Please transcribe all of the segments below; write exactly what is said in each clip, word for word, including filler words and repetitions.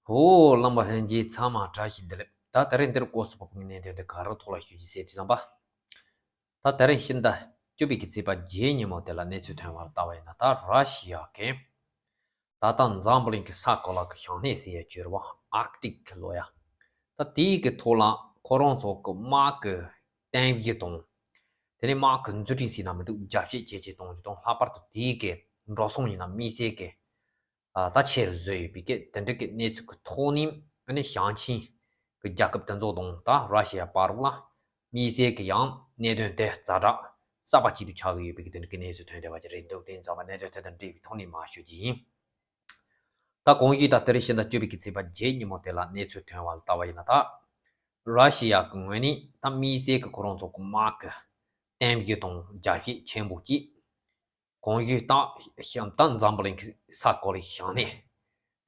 ཧོ། བླ་མ་ལྷན་རྒྱས་ཚང་མ་བཀྲ་ཤིས་བདེ་ལེགས། ད་ད་རེས་འདིར་སྐོར་སུ་བབས་པའི་གནད་དོན་དེ་ག་རེ་ཐོག་ལ་ཞུ་རྒྱུ་ཟེར་དུས་ཙམ་པ། ད་ད་རེས་ཕྱི་ཟླ་བཅུ་པའི་གི་ཚེས་པ་བརྒྱད་ཉིན་མོ་དེ་ལ་གནས་ཚུལ་ཐོན་པར་ལྟ་བ་ཡིན་ན། ད་ར་ཤི་ཡ་གི་ད་ལྟ་འཛམ་བུ་གླིང་གི་ས་གོ་ལ་གི་བྱང་སྣེ་ཟེར་ཡ་བརྗོད་ར་བ་ཨར་ཀི་ཊིག་ལོ་ཡ། ད་དེའི་གི་ཐོག་ལ་ཁོ་རང་ཚོ་གི་དམག་གི་གཏན་འབེབས་དང་། དེ་ནས་དམག་གི་མཛུབ་སྟོན་ཟེར་ན་མི་འདུག་རྒྱ་བསྐྱེད་བྱེད་ཆེད་གཏོང་རྒྱུ་དང་། ལྷག་པར་དུ་དེའི་གི་འགྲོ་སོང་ཡིན་ན་དམིགས་བསལ་གི་ཨ་ད་ཆེ་རུ་བཟོས་ཡོད་པའི་གི་དེ་འདྲ་གི་གནས་ཚུལ་གི་ཐོག་ནས། ཨ་ནི་ཞིང་ཆེན་གི་རྒྱལ་ཁབ་དེ་ཚོ་དང་ད་ར་ཤི་ཡ་བར་ལ་དམིགས་བསལ་གི་ཡང་གནད་དོན་དེ་ཛ་དྲག་གསར་པ་ཅིག་ཏུ་ཆགས་ཀྱི་ཡོད་པའི་གི་དེ་འདྲ་གི་གནས་ཚུལ་ཐོན་བསྡད་པ་ཅིག་རེད་འདུག་དེ་ཙམ་པ་གནད་དོན་དེ་དང་འབྲེལ་བའི་ཐོག་ནས་མར་ཞུ་རྒྱུ་ཡིན། ད་གོང་ཞུས་ད་ད་རེས་ཕྱི་ཟླ་བཅུ་པའི་གི་ཚེས་པ་བརྒྱད་ཉིན་མོ་དེ་ལ་གནས་ཚུལ་ཐོན་པར་ལྟ་བ་ཡིན་ན། ད་ར་ཤི་ཡ་གི་ངོས་ནས་ད་དམིགས་བསལ་གི་ཁོ་རང་ཚོ་གི་དམག་གི་གཏན་འབེབས་དང་རྒྱ་བསྐྱེད་ཆེན་པོ་ཅིག་གོང་ཞུས་ད་ཤམ་ད་འཛམ་བུ་གླིང་གི་ས་གོ་ལའི་བྱང་སྣེ་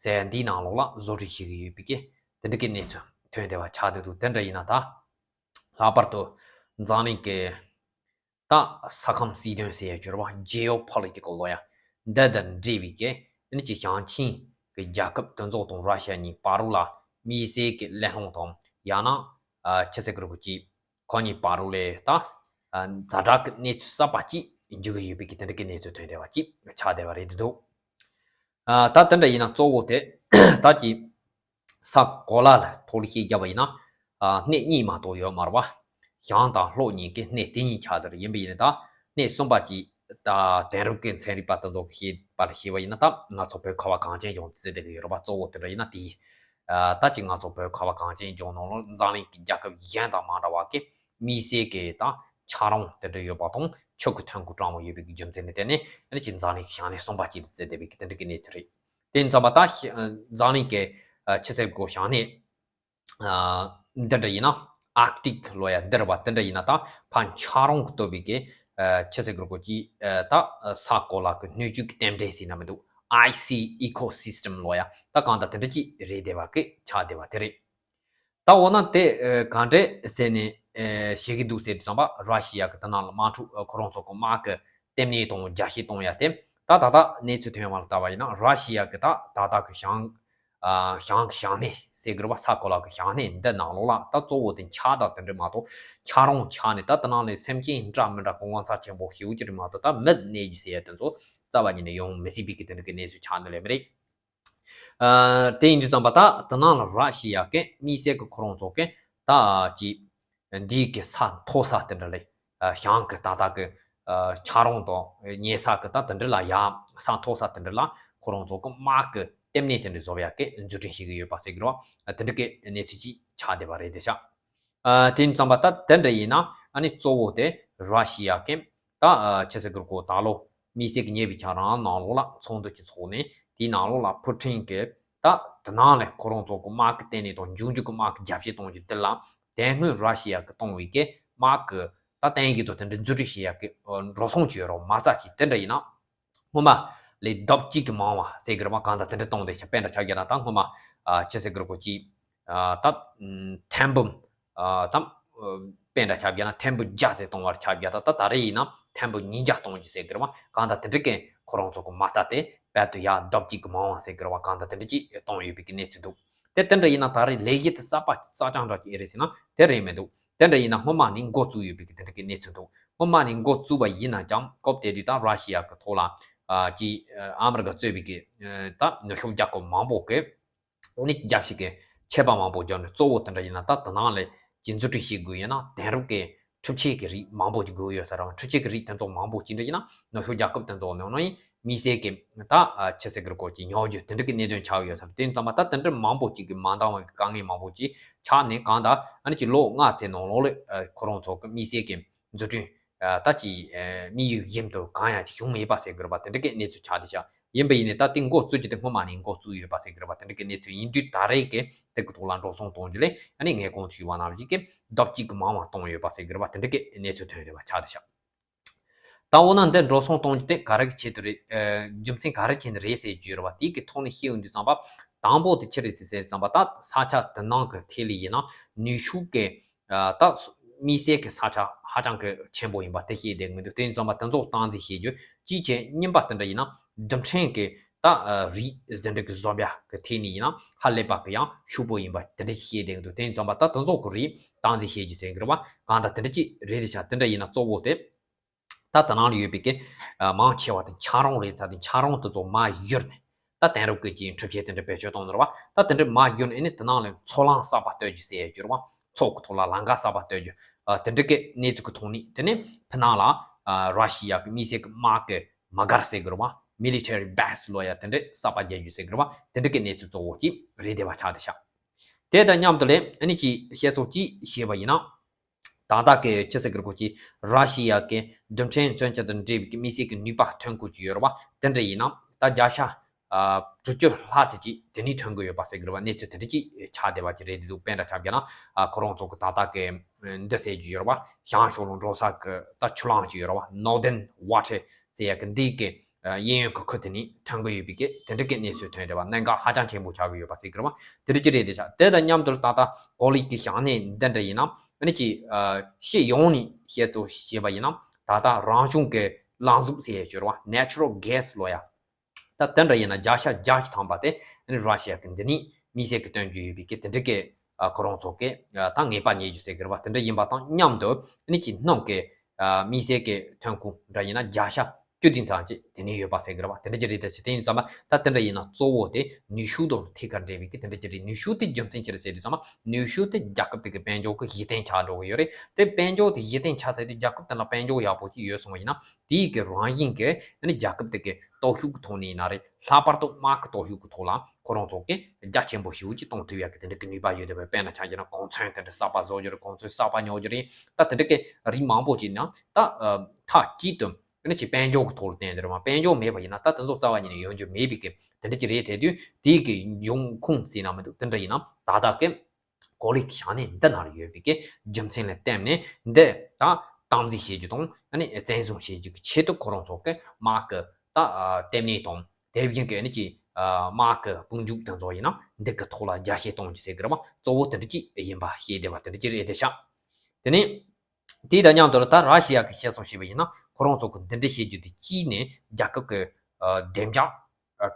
ཟེར་འདིའི་ནང་ལོགས་ལ་བཟོ་སྐྲུན་བྱེད་ཀྱི་ཡོད་པའི་གི་དེ་འདྲ་གི་གནས་ཚུལ་ཐོན་བསྡད་པ་ཆགས་བསྡད་འདུག་དེ་འདྲ་ཡིན་ན་ད་ལྷག་པར་དུ་འཛམ་གླིང་གི་ད་ས་ཁམས་སྲིད་དོན་ཟེར་ཡ་བརྗོད་ར་བ་ཇེ་ཨོ་པོ་ལི་ཊི་ཀལ་ལོ་ཡ་འདི་དང་འབྲེལ་བའི་གི་ཨ་ནི་ཅིག་ཞིང་ཆེན་གི་རྒྱལ་ཁབ་དེ་ཚོ་དང་ར་ཤི་ཡ་གཉིས་བར་ལ་དམིགས་བསལ་གི་གླེང་སློང་དང་། ཡང་ན་ཨ་ཆི་ཟེར་གི་རེད་གོ་ཅིག་ཁོ་གཉིས་བར་ལ་ད་ཛ་དྲག་གི་གནས་ཚུལ་གསར་པ་ཅིག་འཇུག་གི་ཡོད་པའི་གི་དེ་འདྲ་གི་གནས་ཚུལ་ཐོན་བསྡད་པ་ཅིག་ཆགས་བསྡད་པ་རེད་འདུག་ཨ་ད་དེ་འདྲ་ཡིན་ན་གཙོ་བོ་དེ་ད་ཅིག་ས་གོ་ལ་ལ་ཐོག་ལ་ཤེས་རྒྱབ་པ་ཡིན་ན། ཨ་སྣེ་གཉིས་མ་གཏོགས་ཡོད་མ་རེད་པ། བྱང་དང་ལྷོ་གཉིས་ཀྱི་སྣེ་དེ་གཉིས་ཆགས་བསྡད་ཡིན་པ་ཡིན་ན། ད་སྣེ་གསུམ་པ་ཅིག་ད་དེང་རབས་ཀྱི་ཚན་རིག་པ་དེ་ཚོ་གི་བཤད་པ་ལ་བཤད་པ་ཡིན་ན། ད་ང་ཚོ་བོད་ཁ་བ་གངས་ཅན་ལྗོངས་ཟེར་བསྡད་ཀྱི་ཡོད་རེད་པ། གཙོ་བོ་དེ་འདྲ་ཡིན་ན་དེ། ཨ་ད་ཅིག་ང་ཚོ་བོད་ཁ་བ་གངས་ཅན་ལྗོངས་ནང་ལོགས་འཛམ་གླིང་གི་རྒྱལ་ཁབ་གཞན་དང་མ་འདྲ་བ་གི་དམིགས་བསལ་གྱི་ད་ཆག་རོང་དེ་འདྲ་ཡོད་པ་དང་། ཆུ་གི་ཐོན་ཁུངས་གྲང་མོ་ཡོད་པའི་གི་རྒྱུ་མཚན་ལ་བརྟེན་ནས། ཨ་ནི་ཅིག་འཛམ་གླིང་གི་བྱང་སྣེ་གསུམ་པ་ཅིག་ཏུ་བརྩིས་བསྡད་པའི་གི་དེ་འདྲ་གི་གནས་ཚུལ་རེད། དེ་ཡིན་ཙང་མ་ད་ཤི- འཛམ་གླིང་གི་ཨ་ཆི་ཟེར་གོ་བྱང་སྣེ་ཨ་འདི་འདྲ་ཡིན་ན། ཨར་ཀི་ཊིག་ལོ་ཡ་འདི་རེད་པ། དེ་འདྲ་ཡིན་ན་ད་ཕར་ཆག་རོང་གིས་བཏབ་པའི་གི་ཨ་ཆི་ཟེར་གོ་གོ་ཅིག་ཨ་ད་ས་གོ་ལ་གི་སྣོད་བཅུད་ཀྱི་རྟེན་འབྲེལ་ཟེར་ན་མི་འདུག icy ecosystem ལོ་ཡ་ད་གང་ལྟར་དེ་འདྲ་ཅིག་རེད་བསྡད་པ་གི་ཆགས་བསྡད་པ་དེ་རེད། ད་འོ་ན་དེ་ཨ་ག་འདྲས་ཟེར་ནས་ཨ་བཤད་ཀྱི་འདུག་ཟེར་དུས་ཙམ་པ། ར་ཤི་ཡ་གི་དེ་ནང་ལ་དམག་འཁྲུག་ཨ་ཁོ་རང་ཚོ་གི་དམག་གི་ལྟེ་གནས་དང་རྒྱ་བསྐྱེད་གཏོང་ཡ་དེ། ད་ད་ལྟ་གནས་ཚུལ་ཐོན་པ་ལ་ལྟ་བ་ཡིན་ན། ར་ཤི་ཡ་གི་ད་ད་ལྟ་གི་བྱང་ཨ་བྱང་བྱང་སྣེ་ཟེར་གི་རེད་པ། ས་གོ་ལ་གི་བྱང་སྣེ་འདི་ནང་ལོགས་ལ་ད་གཙོ་བོ་དེ་ཆག་དང་དེ་འདྲ་མ་གཏོགས། ཆག་རོང་ཆགས་ནས་ད་དེ་ནང་ལ་སེམས་ཅན་འདྲ་མི་འདྲ་གི་ངོ་མཚར་ཆེན་པོ་ཞེ་པོ་ཅིག་རེད་མ་གཏོགས། ད་མི་གནས་རྒྱུ་ཟེར་ཡ་དེ་ཚོ་རྩ་བ་ཉིད་ནས་ཡོང་མི་སྲིད་པའི་གི་དེ་འདྲ་གི་གནས་ཚུལ་ཆགས་འདུག་ལེ་མི་རེད། ཨ་དེ་ཡིན་དུས་ཙམ་པ་ད་དེ་ནང་ལ་ར་ཤི་ཡ་གི་དམིགས་བསལ་གི་ཁོ་རང་ཚོ་གི་ད་ཅིག་འདིའི་གི་ས་མཐོ་ས་དེ་འདྲ་ལ། ཨ་བྱང་གི་ད་ལྟ་གི་ཨ་ཆག་རོང་དང་ཉེ་ས་གི་ད་དེ་འདྲ་ལ་ཡ། ས་མཐོ་ས་དེ་འདྲ་ལ་ཁོ་རང་ཚོ་གི་དམག་གི་ལྟེ་གནས་དེ་འདྲ་བཟོ་ཡ་གི་འཛུགས་སྐྲུན་བྱེད་ཀྱི་ཡོད་པ་ཟེར་གི་རེད་པ། དེ་འདྲ་གི་གནས་ཚུལ་ཅིག་ཆགས་བསྡད་པ་རེད་དེ་ཤག་ཨ་དེ་ཡིན་ཙམ་པ་ད་དེ་འདྲ་ཡིན་ན། ཨ་ནི་གཙོ་བོ་དེ་ར་ཤི་ཡ་གི་ད་ཨ་ཆི་ཟེར་གི་རེད་གོ། ད་ལོ་དམིགས་བསལ་གི་ཉེ་བའི་ཆར་རང་ནང་ལོགས་ལ་ཚོགས་འདུ་ཅིག་ཚོགས་ནས། དེའི་ནང་ལོགས་ལ་ཕུ་ཊིན་གི་ད་དེ་ནང་ལ་ཁོ་རང་ཚོ་གི་དམག་གི་ལྟེ་གནས་དང་འབྱུང་འགྱུར་གི་དམག་གི་རྒྱ་བསྐྱེད་གཏོང་རྒྱུ་དེ་ལ་དེ་སྔོན་ར་ཤི་ཡ་གི་གཏོང་བའི་གི་དམག་གི་ད་བསྟན་ཡིག་དང་དེ་འདྲ་མཛུབ་སྟོན་བྱེད་ཡ་གི་འགྲོ་སོང་ཅིག་ཡོད་རེད་པ། མ་རྩ་ཅིག་དེ་འདྲ་ཡིན་ན། སྔོན་མ་ལས་ལྡབ་གཅིག་གི་མང་བ་ཟེར་གི་རེད་པ། གང་ལྟར་དེ་འདྲ་གཏོང་བསྡད་ཤག་དཔེ་འདྲ་ཆ་བཞག་ན་ད་སྔོན་མ་ཨ་ཆི་ཟེར་གི་རེད་གོ་ཅིག་ཨ་ད་ཨམ་ཐེར་འབུམ་ཨ་ད་ཨ་དཔེ་འདྲ་ཆ་བཞག་ན་ཐེར་འབུམ་བརྒྱ་ཟེར་གཏོང་བར་ཆ་བཞག་ད་ད་ད་རེས་ཡིན་ན་ཐེར་འབུམ་ཉིས་བརྒྱ་གཏོང་རྒྱུ་ཟེར་གི་རེད་པ། གང་ལྟར་དེ་འདྲ་གི་ཁོ་རང་ཚོ་གི་མ་རྩ་དེ་རྦད་དེ་ཡར་ལྡབ་གཅིག་གི་མང་བ་ཟེར་གི་རེད་པ། གང་ལྟར་དེ་འདྲ་ཅིག་གཏོང་ཡོད་པའི་གི་གནས་ཚུལ་འདུག་དེ་དེ་འདྲ་ཡིན་ན་ད་རེས་ལས་གཞི་དེ་གསར་པ་གསར་རྐྱང་འདྲ་ཅིག་ཨེ་རེད་ཟེར་ན་དེ་རེད་མི་འདུག་དེ་འདྲ་ཡིན་ན་སྔོན་མ་ནས་འགོ་བཙུགས་ཡོད་པའི་གི་དེ་འདྲ་གི་གནས་ཚུལ་འདུག་སྔོན་མ་ནས་འགོ་བཙུགས་པ་ཡིན་ན་ཀྱང་། སྐབས་དེ་དུས་ད་ར་ཤི་ཡ་གི་ཐོག་ལ་ཨ་ཅིག་ཨ་ཨ་མི་རི་ཀ་གཙོས་པའི་གི་ཨ་ད་ནུབ་ཕྱོགས་རྒྱལ་ཁབ་མང་པོ་གི་ཨོ་ནི་རྒྱབ་ཤིག་གི་ཆད་པ་མང་པོ་བརྒྱབ་ནས། གཙོ་བོ་དེ་འདྲ་ཡིན་ན་ད་དེ་ནང་ལ་ཅིག་འཛུགས་སྐྲུན་བྱེད་དགོས་ཡོད་ན། དེང་རབས་ཀྱི་འཕྲུལ་ཆས་ཀྱི་རིགས་མང་པོ་ཅིག་དགོས་ཡོད་ས་རེད་པ། འཕྲུལ་ཆས་ཀྱི་རིགས་དེ་ཚོ་མང་པོ་ཅིག་འདྲ་ཡིན་ན་ནུབ་ཕྱོགས་རྒྱལ་ཁབ་དེ་ཚོ་ནང་ནས་དམིགས་བསལ་གྱི་ད་ཨ་ཆི་ཟེར་གི་རེད་གོ་ཅིག་ཉོ་རྒྱུ་དེ་འདྲ་གི་གནད་དོན་ཆགས་ཡོད་ས་རེད། དེ་ཡིན་ཙང་མ་ད་དེ་འདྲ་མང་པོ་ཅིག་གི་མ་འདང་བའི་དཀའ་ངལ་མང་པོ་ཅིག་ཆགས་ནས། གང་ལྟར་ཨ་ནི་ཅིག་ལོ་ལྔ་ཙམ་ནང་ལོགས་ལ་ཨ་ཁོ་རང་ཚོ་གི་དམིགས་བསལ་གྱི་འཛུགས་སྐྲུན་ཨ་ད་ཅིག་ཨ་དམིགས་ཡུལ་གཞན་དུ་གང་ཡང་ཅིག་བྱུང་མེད་པ་ཟེར་གི་རེད་པ། དེ་འདྲ་གི་གནས་ཚུལ་ཆགས་བསྡད་ཤག་ཡིན་པ་ཡིན་ནའི་ད་དེ་འགོ་བཙུགས་རྒྱུ་དེ་སྔོན་མ་ནས་འགོ་བཙུགས་ཡོད་པ་ཟེར་གི་རེད་པ། དེ་འདྲ་གི་གནས་ཚུལ་ཡིན་དུས། ད་རེས་ཀྱི་དེ་གི་ཐོག་ལ་འགྲོ་སོང་གཏོང་རྒྱུ་ལས་ཨ་ནི་ངས་གོང་དུ་ཞུས་པ་ནང་བཞིན་གྱི་ལྡབ་གཅིག་གི་མང་བ་གཏོང་ཡོད་པ་ཟེར་གི་རེད་པ། དེ་འདྲ་གི་གནས་ཚུལ་ཐོན་རེད་པ། ཆགས་བསྡད་ཤག་ད་འོ་ན་འདི་འགྲོ་སོང་གཏོང་རྒྱུ་དེ་ག་རེ་གི་ཆེད་དུ་རེད། ཨ་རྒྱུ་མཚན་ག་རེ་བྱས་ནས་རེད་ཟེར་རྒྱུ་ཡོད་རེད་པ། དེའི་གི་ཐོག་ནས་བཤད་ཡོང་དུས་ཙམ་པ། དང་པོ་དེ་ཅི་རེད་ཟེར་ཟེར་ཙམ་པ། ད་ས་ཆ་དེ་ནང་གི་ཐད་ལ་ཡིན་ན་ནུས་ཤུགས་ཀྱི་ཨ་ད་དམིགས་བསལ་གྱི་ས་ཆ་ཧ་ཅང་གི་ཆེན་པོ་ཡིན་པ་དེ་བཤད་བསྡད་མི་འདུག་དེ་ཡིན་ཙམ་པ་དེ་ཚོ་སྟངས་འཛིན་བྱེད་རྒྱུ་གཅིག་བྱས། གཉིས་པ་དེ་འདྲ་ཡིན་ན་རྡུལ་ཕྲན་གྱི་ ད་རིགས་ཟིན་བྲིས་ཀྱི་བཟོ་བྱ་གི་ཐད་ནས་ཡིན་ན་ཧ་ལས་པ་གི་ཡང་ཕྱུག་པོ་ཡིན་པ་དེ་འདྲ་ཞིག་བཤད་བསྡད་ཀྱི་འདུག་དེ་ཡིན་ཙམ་པ་ད་དེ་ཚོ་གི་རིགས་སྟངས་འཛིན་བྱེད་རྒྱུ་ཟེར་གི་རེད་བ། གང་ལྟར་དེ་འདྲ་ཅིག་རེད་དེ་ཤག་དེ་འདྲ་ཡིན་ན་གཙོ་བོ་དེ། ད་དེ་ནང་ལ་ཡོད་པའི་གི་མང་ཆེ་བ་དེ་ཆང་རོང་རེད་ཚ། དེ་ཆང་རོང་དེ་ཚོ་མར་བཞུར་ནས་ད་དེང་རབས་ཀྱི་ཅིག་འཕྲུལ་ཆས་དེ་འདྲ་བེད་སྤྱོད་གཏོང་ནོར་བ། ད་དེ་འདྲ་མར་བཞུར་ནས་ཨ་ནི་དེ་ནང་ལ་འཚོ་རླངས་གསར་པ་གཏོད་རྒྱུ་ཟེར་ཡ་ཅིག་ཡོད་རེད་བ། མཚོ་གི་ཐོག་ལ་ལམ་ཁ་གསར་པ་གཏོད་རྒྱུ། ཨ་དེ་འདྲ་གི་གནས་ཚུལ་གི་ཐོག་ནས་དེ་ནས་ཕི་ནང་ལ་ཨ་ར་ཤི་ཡ་གི་དམིགས་བསལ་གི་དམག་གི་མ་གར་ཟེར་གི་རེད་བ། military base ལོ་ཡ་དེ་འདྲ་གསར་པ་རྒྱག་རྒྱུ་ཟེར་གི་རེད་བ། དེ་འདྲ་གི་གནས་ཚུལ་གཙོ་བོ་ཅིག་རེད་བསྡད་པ་ཆགས་བསྡད་ཤག་དེ་དང་མཉམ་དུ་ལས་ཨ་ནི་ཅིག་བཤད་ཚོད་ཅིག་བཤད་པ་ཡིན་ན། ད་ལྟ་གི་ཅི་ཟེར་གི་རེད་གོ་ཅི། ར་ཤི་ཡ་གི་རྡུལ་ཕྲན་མཚོན་ཆ་དང་འབྲེལ་བའི་དམིགས་བསལ་གྱི་ནུས་པ་ཐོན་ཁུལ་ཅིག་ཡོད་རེད་བ། དེ་འདྲ་ཡིན་ན་ད་བརྒྱ་ཆ་ཨ་དྲུག་ཅུ་ལྷག་ཙམ་ཅིག་དེ་ནས་ཐོན་གི་ཡོད་པ་ཟེར་གི་རེད་བ། གནས་ཚུལ་དེ་འདྲ་ཅིག་ཆགས་བསྡད་པ་ཅིག་རེད་འདུག་དཔེར་ན་ཆ་བཞག་ན་ཨ་ཁོ་རང་ཚོ་གི་ད་ལྟ་གི་འདི་ཟེར་རྒྱུ་ཡོད་རེད་བ། བྱང་ཕྱོགས་ལ་འགྲོ་ས་གི་ད་ཆུ་ལམ་ཅིག་ཡོད་རེད་བ། Northern Water ཟེར་ཡ་གི་འདི་གི་གཡས་གཡོན་གི་ཁུལ་དེ་ནས་ཐོན་གི་ཡོད་པའི་གི་དེ་འདྲ་གི་གནས་ཚུལ་ཐོན་རེད་བ། གནད་འགག་ཧ་ཅང་ཆེན་པོ་ཆགས་གི་ཡོད་པ་ཟེར་གི་རེད་བ། དེ་འདྲ་ཅིག་རེད་དེ་ཆགས། དེ་དང་མཉམ་དུ་ད་ལྟ་གོ་ལའི་གི་བྱང་སྣེ་འདི་འདྲ་ཡིན་ན་ཨ་ནི་ཅིག་ཨ་སྤྱི་ཡོངས་ནས་བཤད་ཚོད་བཤད་པ་ཡིན་ན་ད་ལྟ་རང་བྱུང་གི་རླངས་གཟུགས་ཟེར་ཡ་ཅིག་ཡོད་རེད་བ། Natural Gas ལོ་ཡ། ད་དེ་འདྲ་ཡིན་ན་བརྒྱ་ཆ་བརྒྱ་ཞིག་ཐམ་པ་དེ་ཨ་ནི་ར་ཤི་ཡ་གི་འདི་ནས་དམིགས་བསལ་གི་སྟོན་རྒྱུ་ཡོད་པའི་གི་དེ་འདྲ་གི་ཨ་ཁོ་རང་ཚོ་གི་ཨ་ད་ངེས་པ་རྙེད་རྒྱུ་ཟེར་གི་རེད་བ། དེ་འདྲ་ཡིན་པ་དང་མཉམ་དུ་ཨ་ནི་ཅིག་སྣུམ་གི་ཨ་དམིགས་བསལ་གི་ཐོན་ཁུངས་འདྲ་ཡིན་ན་བརྒྱ་ཆ་བཅུ་བདུན་ཙམ་ཅིག་དེ་ནས་ཡོད་པ་ཟེར་གི་རེད་བ། དེ་འདྲ་ཅིག་རེད་དེ་ཆགས། དེ་ཡིན་ཙམ་པ་ད་དེ་འདྲ་ཡིན་ན་གཙོ་བོ་དེ་ནུས་ཤུགས་དང་ཐད་ཀར་འབྲེལ་བའི་གི་དེ་འདྲ་ཅིག་རེད། ནུས་ཤུགས་དེ་རྒྱུ་མཚན་ཅི་རེད་ཟེར་དུས་ཙམ་པ་ནུས་ཤུགས་དེ་རྒྱལ་ཁབ་དེ་གི་དཔལ་འབྱོར་གི་གཞི་རྟེན་ཆགས་འགྲོ་གི་ཡོད་རེད། དེ་དཔལ་འབྱོར་དེ་གཞི་རྟེན་ཆགས་ཚར་དུས་རྒྱལ་ཁབ་དེ་ལ་དཔལ་འབྱོར་ཡག་པོ་ཅིག་ཡོད་སོང་བ་ཡིན་ན་དེའི་གི་རང་བཞིན་གི་ཨ་ནི་རྒྱལ་ཁབ་དེ་གི་སྟོབས་ཤུགས་ཀྱི་ཐོག་ནས་ཡིན་ན་རེད། ལྷག་པར་དུ་དམག་གི་སྟོབས་ཤུགས་ཀྱི་ཐོག་ལ་ཁོ་རང་ཚོ་གི་རྒྱ་ཆེན་པོ་ཞེ་པོ་ཅིག་གཏོང་ཐུབ་ཡག་གི་དེ་འདྲ་གི་ནུས་པ་ཡོད་རེད་བ། དཔེར་ན་ཆ་བཞག་ན་གོ་མཚོན་དེ་འདྲ་གསར་པ་བཟོ་རྒྱུ་རེད། གོ་མཚོན་གསར་པ་ཉོ་རྒྱུ་རེད། ད་དེ་འདྲ་གི་རིགས་མང་པོ་ཅིག་ནང་ད་ཨ་མཐའ་གཅིག་ཏུ་ཨ་ནི་ཅིག་དཔལ་འབྱོར་གྱི་ཐོག་ལ་བརྟེན་ཏེ་རེད་བ། དཔལ་འབྱོར་མེད་པ་ཡིན་ན་ད་དེ་ཚོ་རྩ་བ་ཉིད་ནས་ཡོང་རྒྱུ་མེད་པའི་གི་དེ་འདྲ་ཅིག་རེད། དེ་དུས་དེའི་གི་འབྱུང་ཁུངས་ཟེར་ན་མི་འདུག་དེ་འདྲ་ཡིན་ན་ད་ལྟ་གི་གོ་ལའི་གི་བྱང་སྣེ་འདི་ནང་ལ་ཡོད་པའི་གི་རྒྱུ་མཚན་ལ་བརྟེན་ནས་འདི་ད་སྟངས་འཛིན་བྱེད་རྒྱུ་དང་ཨ་ནི་བཙན་བཟུང་བྱེད་རྒྱུ་གི་ཆེད་དུ་ཁོ་རང་ཚོ་གི་དམག་གི་ད་ལྟེ་གནས་དང་དེ་བཞིན་གི་ཨ་ནི་ཅིག་དམག་གི་དཔུང་འཇུག་དེ་ཚོ་ཡིན་ན་འདི་གི་ཐོག་ལ་རྒྱ་སྐྱེད་གཏོང་རྒྱུ་ཟེར་གི་རེད་བ། གཙོ་བོ་དེ་འདྲ་ཅིག་ཡིན་པ་ཤེས་བདེ་བ་དེ་འདྲ་ཅིག་རེད་དེ་ཤག་དེ་ནས་དེ་དང་མཉམ་དུ་ད་ར་ཤི་ཡ་གི་བཤད་སྲོལ་བྱས་པ་ཡིན་ན་ཁོ་རང་ཚོ་གི་འདི་འདྲ་བྱེད་རྒྱུ་དེ་གཅིག་ནས་རྒྱལ་ཁབ་ཀྱི་ཨ་བདེ་འཇགས་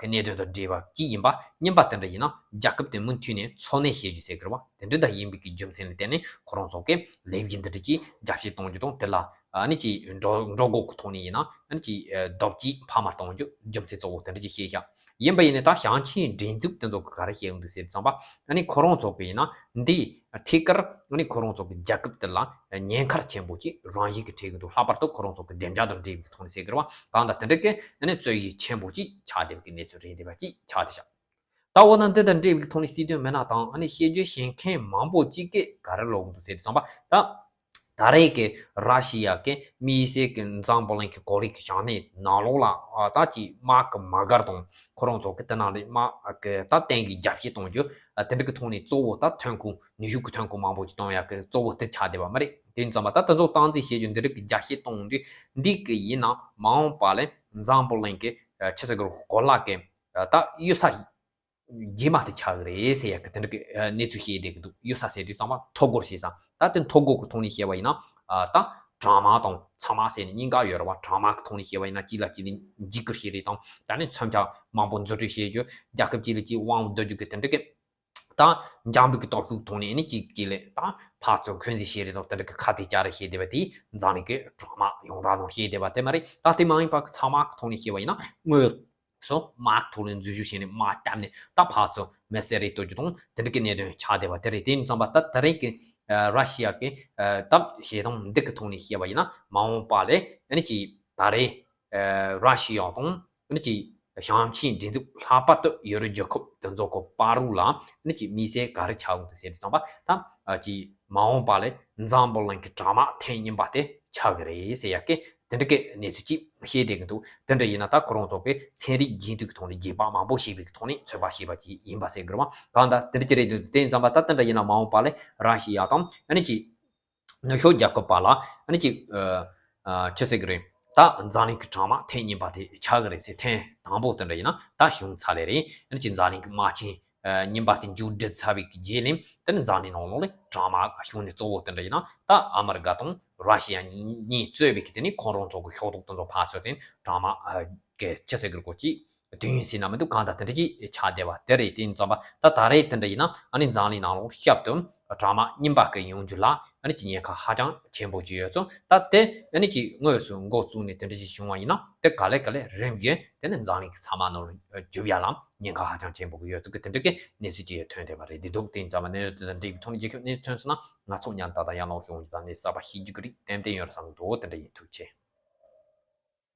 ཀྱི་གནད་དོན་དང་འབྲེལ་བ་གཅིག་ཡིན་པ། གཉིས་པ་དེ་འདྲ་ཡིན་ན་རྒྱལ་ཁབ་དེ་མུ་མཐུད་ནས་འཚོ་གནས་བྱེད་རྒྱུ་ཟེར་གི་རེད་བ། དེ་འདྲ་ད་ཡིན་པའི་གི་རྒྱུ་མཚན་ལ་བརྟེན་ནས་ཁོ་རང་ཚོ་གི་ལས་གཞི་འདི་འདྲ་གྱིས་རྒྱ་སྐྱེད་གཏོང་རྒྱུ་དང་དེ་ལ་ཨ་ནི་ཅིག་འགྲོ་འགྲོ་སྒོ་གི་ཐོག་ནས་ཡིན་ན་ཨ་ནི་ཅིག་ཨ་སྟོབས་ཀྱིས་འཕར་མ་གཏོང་རྒྱུ་རྒྱུ་མཚན་གཙོ་བོ་དེ་འདྲ་ཅིག་བཤད་ཤག་ཡིན་པ་ཡིན་ནའི་ད་ཞིང་ཆེན་སྒྲིག་འཛུགས་དེ་ཚོ་གི་ག་རེ་བཤད་ཡོང་འདུག་ཟེར་དུས་ཙམ་པ་ཨ་ནི་ཁོ་རང་ཚོ་གི་ཡིན་ན་འདི་ཐད་ཀར་ཨ་ནི་ཁོ་རང་ཚོ་གི་རྒྱལ་ཁབ་དེ་ལ་ཉེན་ཁ་ཆེན་པོ་ཅིག་རང་བཞིན་གྱིས་འཕྲད་ཀྱི་འདུག་ལྷག་པར་དུ་ཁོ་རང་ཚོ་གི་བདེ་འཇགས་དང་འབྲེལ་བའི་ཐོག་ནས་ཟེར་གི་རེད་བ། གང་ལྟར་དེ་འདྲ་གི་ཨ་ནི་རྩོད་གཞི་ཆེན་པོ་ཅིག་ཆགས་བསྡད་པའི་གནས་ཚུལ་རེད་བསྡད་པ་ཅིག་ཆགས་བསྡད་ཤག་ད་འོ་ན་འདི་དང་འབྲེལ་བའི་ཐོག་ནས་སྲིད་དོན་མི་སྣ་དང་ཨ་ནི་དཔྱད་བརྗོད་བྱེད་མཁན་མང་པོ་ཅིག་གིས་ག་རེ་ལབ་ཀྱི་འདུག་ཟེར་དུས་ཙམ་པ་ད། ད་རེས་ཀྱི་ར་ཤི་ཡ་གི་དམིགས་བསལ་གྱི་འཛམ་བུ་གླིང་གི་གོ་ལའི་གི་བྱང་སྣེ་ནང་ལོགས་ལ་ཨ་ད་ཅིག་དམག་གི་མ་གར་དང་ཁོ་རང་ཚོ་གི་དེ་ནང་ལས་དམག་གི་ད་བསྟན་གྱི་རྒྱབ་བཤིག་གཏོང་རྒྱུ་ཨ་དེ་འདྲ་གི་ཐོག་ནས་གཙོ་བོ་ད་ཐོན་ཁུངས་ནུས་ཤུགས་ཀྱི་ཐོན་ཁུངས་མང་པོ་ཅིག་གཏོང་ཡག་གི་གཙོ་བོ་དེ་ཆགས་བསྡད་པ་མ་རེད། དེ་ཡིན་ཙང་མ་ད་དེ་ཚོ་སྟངས་འཛིན་བྱེད་རྒྱུ་འདི་འདྲ་གི་རྒྱབ་བཤིག་གཏོང་དུས་འདི་གི་ཡིན་ན་མ་འོངས་པ་ལ་འཛམ་བུ་གླིང་གི་ཆི་ཟེར་གི་གོ་ལ་གི་ད་གཡུལ་ས་རྗེས་མ་དེ་ཆགས་ཀྱི་རེད་ཟེར་ཡག་གི་དེ་འདྲ་གི་གནས་ཚུལ་བཤད་བསྡད་ཀྱི་འདུག་གཡུལ་ས་ཟེར་དུས་ཙམ་པ་མཐོ་སྒོར་བཤད་ས། ད་དེ་མཐོ་སྒོ་གི་ཐོག་ནས་བཤད་པ་ཡིན་ན་ད་གྲང་དམག་དང་ཚ་དམག་ཟེར་ནས་གཉིས་ཀ་ཡོད་རེད་བ། གྲང་དམག་གི་ཐོག་ནས་བཤད་པ་ཡིན་ན་གཅིག་ལ་གཅིག་ལ་འཇིགས་སྐུལ་བྱེད་རེས་དང་ད་ནི་མཚོན་ཆ་མང་པོ་འཛུལ་སྐྲུན་བྱེད་རྒྱུ། རྒྱལ་ཁབ་གཅིག་ལ་གཅིག་དབང་བསྡུ་རྒྱུ་གི་དེ་འདྲ་གི་ད་འཇམ་པོའི་གི་སྟོབས་ཤུགས་ཐོག་ནས་ནི་གཅིག་གཅིག་ལ་ད་ཕར་ཚུར་འཁོན་འཛིན་བྱེད་རེས་དང་དེ་འདྲ་གི་ཁ་གཏད་བཅག་རེས་བྱེད་བསྡད་པ་དེ་འཛམ་གླིང་གི་གྲང་དམག་ཡོངས་གྲགས་ནང་བཤད་བསྡད་པ་དེ་མ་རེད། ད་དེ་མ་ཡིན་པ་གི་ཚ་དམག་གི་ཐོག་ནས་བཤད་པ་ཡིན་ན་དངོས་སོ་དམག་ཐོག་ནས་འཛུལ་ཞུགས་བྱས་ནས་དམག་བརྒྱབ་ནས་ད་ཕར་ཚུར་མི་བསད་རེས་གཏོང་རྒྱུ་དང་དེ་འདྲ་གི་གནད་དོན་ཆགས་བསྡད་པ་དེ་རེད། དེ་ཡིན་ཙང་པ་ད་ད་རེས་ཀྱི་ཨ་ར་ཤི་ཡ་གི་ཨ་ད་བྱེད་སྟངས་འདི་གི་ཐོག་ནས་བཤད་པ་ཡིན་ན་མ་འོངས་པ་ལ་ཨ་ནི་ཅིག་ད་རེས་ཨ་ར་ཤི་ཡ་དང་ཨ་ནི་ཅིག་ཞིང་ཆེན་སྒྲིག་འཛུགས་ལྷག་པར་དུ་ཡུ་རོབ་རྒྱལ་ཁབ་དེ་ཚོ་གི་བར་རུ་ལ་ཨ་ནི་ཅིག་དམིགས་བསལ་ག་རེ་ཆགས་འོང་དུ་ཟེར་དུས་ཙམ་པ་ད་ཨ་ཅིག་མ་འོངས་པ་ལ་འཛམ་བུ་གླིང་གི་གྲང་དམག་ཐེངས་གཉིས་པ་དེ་ཆགས་ཀྱི་རེད་ཟེར་ཡ་གི་དེ་འདྲ་གི་གནས་ཚུལ་ཅིག་བཤད་བསྡད་ཀྱི་འདུག་དེ་འདྲ་ཡིན་ན་ད་ཁོ་རང་ཚོ་གི་ཚན་རིག་རྒྱུན་མཐུད་ཀྱི་ཐོག་ནས་རྗེས་དཔག་མང་པོ་བྱས་པའི་ཐོག་ནས་ཚོད་དཔག་བྱས་པ་ཅིག་ཡིན་པ་ཟེར་དགོས་རེད་བ། གང་ལྟར་དེ་འདྲ་ཅིག་རེད་འདུག་དེ་ཡིན་ཙང་པ་ད་དེ་འདྲ་ཡིན་ན་མ་འོངས་པ་ལ་ར་ཤི་ཡ་དང་ཨ་ནི་ཅིག་ནུབ་ཕྱོགས་རྒྱལ་ཁབ་བར་ལ་ཨ་ནི་ཅིག་ཨ་ཅི་ཟེར་གི་རེད། ད་འཛམ་གླིང་གི་གྲང་དམག་ཐེངས་གཉིས་པ་དེ་ཆགས་གི་རེད་ཟེར། ཐེངས་དང་པོ་དེ་འདྲ་ཡིན་ན་ད་བྱུང་ཚར་ལེ་རེད། ཨ་ནི་ཅིག་འཛམ་གླིང་གི་དམག་ཆེན་ཨ་གཉིས་པ་དེ་མཇུག་སྒྲིལ་ཚར་བའི་གི་རྗེས་ནས་དེ་ནི་འཛམ་གླིང་ནང་ལོགས་ལ་གྲང་དམག་བྱུང་ནས་གཙོ་བོ་དེ་འདྲ་ཡིན་ན་ད་ཨ་མི་རི་ཀ་དང་ར་ཤི་ཡ་གཉིས་གཙོས་པའི་གི་དེ་ནི་ཁོང་རང་ཚོ་གི་ཤོག་ཐོག་དེ་ཚོ་ཕར་ཚུར་དེ་གྲང་དམག་ཨ་གི་ཅི་ཟེར་གི་རེད་གོ་ཅིག་དུས་ཡུན་ཟིན་ན་མི་འདུག་གང་ལྟར་དེ་འདྲ་ཅིག་ཆགས་བསྡད་པ་དེ་རེད། དེ་ཡིན་ཙང་པ་ད་ད་རེས་དེ་འདྲ་ཡིན་ན་ཨ་ནི་འཛམ་གླིང་ནང་ལོགས་ཞབས་ཏུ་དྲག་དམག་རྙིང་པ་གི་ཡོང་རྒྱུ་ལ་ཨ་ནི་ཅིག་ཉེན་ཁ་ཧ་ཅང་ཆེན་པོ་ཅིག་ཡོད་ཙང་ད་དེ་ཨ་ནི་ཅིག་དངོས་སུ་འགོ་བཙུགས་ནས་དེ་འདྲ་ཅིག་བྱུང་བ་ཡིན་ན་དེ་ག་ལེ་ག་ལེ་རིམ་བཞིན་དེ་ནི་འཛམ་གླིང་གི་ཚང་མ་ནོར་འཇུག་ཡ་ལ་ཉེན་ཁ་ཧ་ཅང་ཆེན་པོ་གི་ཡོད་ཙང་གི་དེ་འདྲ་གི་གནས་ཚུལ་ཅིག་ཐོན་བསྡད་པ་རེད། འདི་འདུག་དེ་ཡིན་ཙང་པ་གནས་ཚུལ་དེ་དང་འབྲེལ་བའི་ཐོག་ནས་རྒྱལ་ཁབ་གནས་ཚུལ་ཐོན་སོང་ན་ང་ཚོ་མཉམ་དུ་ད་ཡང་ལོག་ཡོང་རྒྱུ་དང་གནས་གསར་པ་ཤེས་རྒྱུ་གི་རིགས་ཏན་ཏན་ཡོད་རེད་བསམ་གི་འདུག་དེ་འདྲ་ཡིན། ཐུགས་རྗེ་ཆེ།